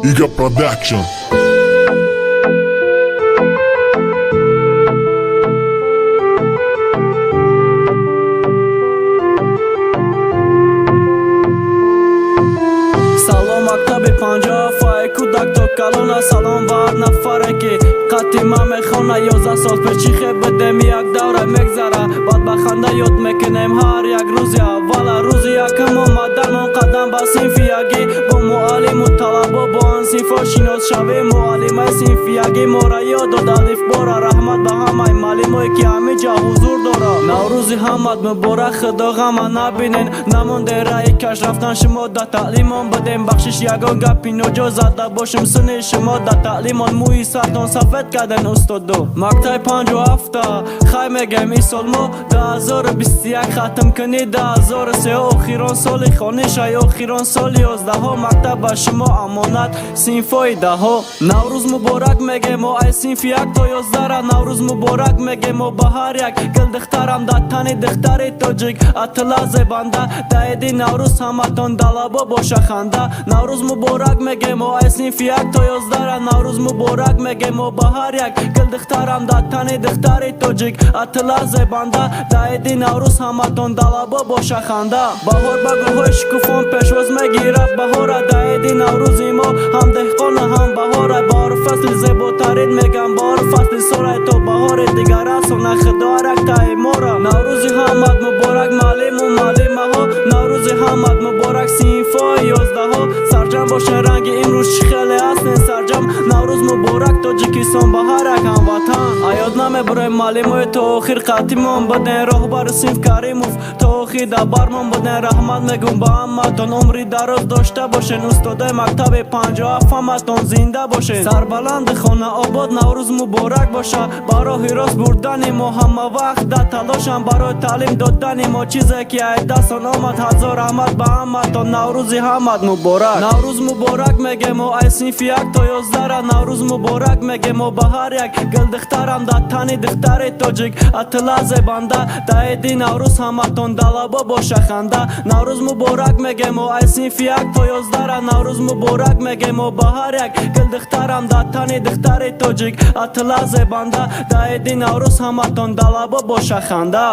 Ига Production. Салом, мактаби 57, ай кӯдак то калона. Салом ба ҳар нафаре, ки қатъи ман мехона. 11 сол пеш чӣ хел будем, як давра мегзара, баъд ба ханда ёд мекунем ҳар як рӯзи аввала. Рӯзи якум омаданмон қадам ба синфи ягӣ, бо муаллиму талабо, бо ҳамсинфо шинос шавем. Муаллимаи синфи ягӣ мора ёд дод алифбора. Раҳмат ба ҳамаи муаллимое, ки ҳамиҷа ҳузур дора. Наврӯзи ҳамат муборак, худо ғама набинен. Намонде раи каш рафтан, шумо да таълимон будем. Бахшиш, ягон гапи ноҷо зада бошем. Сини шумо да таълимон мӯи сартон сафед карден, устодо. Мактаби 57-а хай мегем, ин сол мо 2021 хатм кунӣ, 2003 охирон соли хонишай, охирон соли 11-ҳо. Мактаб ба шумо амонат, синфҳои 10-ҳо. Наврӯз муборак мегем мо ай синфи як то 11-ра. Наврӯз муборак мегем мо ба ҳар як гулдухтарам да тани духтари тоҷик, атла зебанда. Да иди Наврӯз ҳаматон далабо боша ханда. Наврӯз муборак мегем мо ай синфи як то 11-ра. Наврӯз муборак мегем мо ба ҳар як гулдухтарам да тани духтари тоҷик, атла зебанда. Да иди Наврӯз ҳаматон далабо боша ханда. Баҳор ба гулҳои шукуфон пешвоз мегирад баҳора. Да иди Наврӯзи мо ҳам деҳқона, ҳам баҳора. Баҳор фасли зеботарин мегам, баҳор фасли солай, то баҳори дигар расона худо ҳар мора. Наврӯзи ҳамат муборак, муаллиму муаллимаҳо. Наврӯзи ҳамат муборак, синфҳои 11-ҳо. Сарҷам бошен, ранги имрӯз чӣ хеле ҳастен сарҷам. Наврӯз муборак, Тоҷикистон, ба ҳар як ҳамватан. Аёд намебурем муаллимои, то охир қатимон буден. Роҳбари синф Каримов то охир дар бармон буден. Раҳмат мегӯм ба ҳаматон, умри дароз дошта бошен. Устодои мактаби 57, ҳаматон зинда бошен. Сарбаланди хона обод, Наврӯз муборак боша. Ба роҳи рост бурдани мо ҳама вақт дар талошам, барои таълим додани мо чизе ки ай дастон омад. Ҳазор раҳмат ба ҳаматон, Наврӯзи ҳамат муборак. Наврӯз муборак мегем мо ай синфи як то 11-ра. Наврӯз муборак мегем мо ба ҳар як гулдухтарам да тани духтари тоҷик, атла зебанда. Да иди Наврӯз ҳаматон далабо боша ханда. Наврӯз муборак мегем мо ай синфи як то 11-ра. Наврӯз муборак мегем мо ба ҳар як гулдухтарам да тани духтари тоҷик, атла зебанда. Да иди Наврӯз ҳаматон далабо боша ханда.